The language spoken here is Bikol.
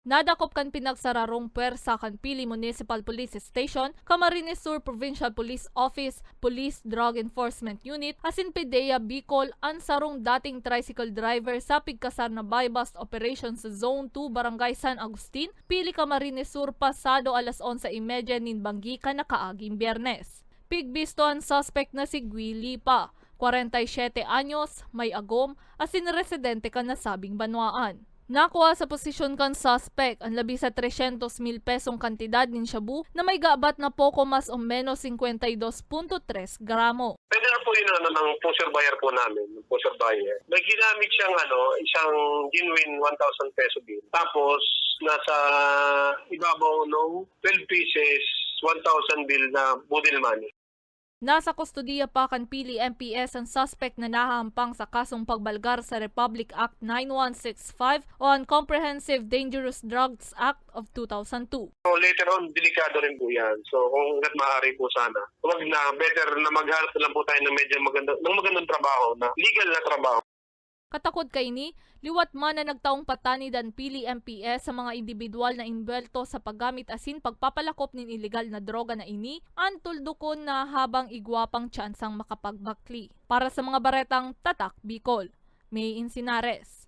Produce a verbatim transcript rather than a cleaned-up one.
Nadakop kan pinagsararong pwersa kan Pili Municipal Police Station, Camarines Sur Provincial Police Office, Police Drug Enforcement Unit, asin PDEA Bicol an sarong dating tricycle driver sa pigkasar na buy-bust operation sa Zone two, Barangay San Agustin, Pili, Camarines Sur, pasado alas onse y media nin banggi kan nakaaging Biyernes. Pigbisto an suspek na si Guy Lipa, kwarenta y siyete anyos, may agom, asin residente kan nasabing banwaan. Nakuha sa posisyon kan suspek an labi sa tresyentos mil pesong kantidad nin shabu na may gabat na poko mas o menos singkwenta y dos punto tres gramo. Pwede na po yun, ano, ng pusher buyer po namin, ng pusher buyer. May ginamit siyang, ano, isang genuine one thousand peso bill. Tapos, nasa ibabaw nung twelve pieces, one thousand bill na boodle money. Nasa kustodiya pa kan Pili M P S an suspek na nahahampang sa kasong pagbalgar sa Republic Act nine one six five o an Comprehensive Dangerous Drugs Act of two thousand two. So, later on, delikado rin po yan. So, kung hanggat maaari po sana, wag na, better na maghanap na lang po tayo ng medyo maganda, ng magandang trabaho, na legal na trabaho. Katakod kaini, liwat man na nagtaong patanid an Pili M P S sa mga indibidwal na imbwelto sa paggamit asin pagpapalakop nin ilegal na droga na ini, an tuldokon na habang igwa pang tsansang makapagbakli. Para sa mga baretang Tatak Bicol, May Encinares.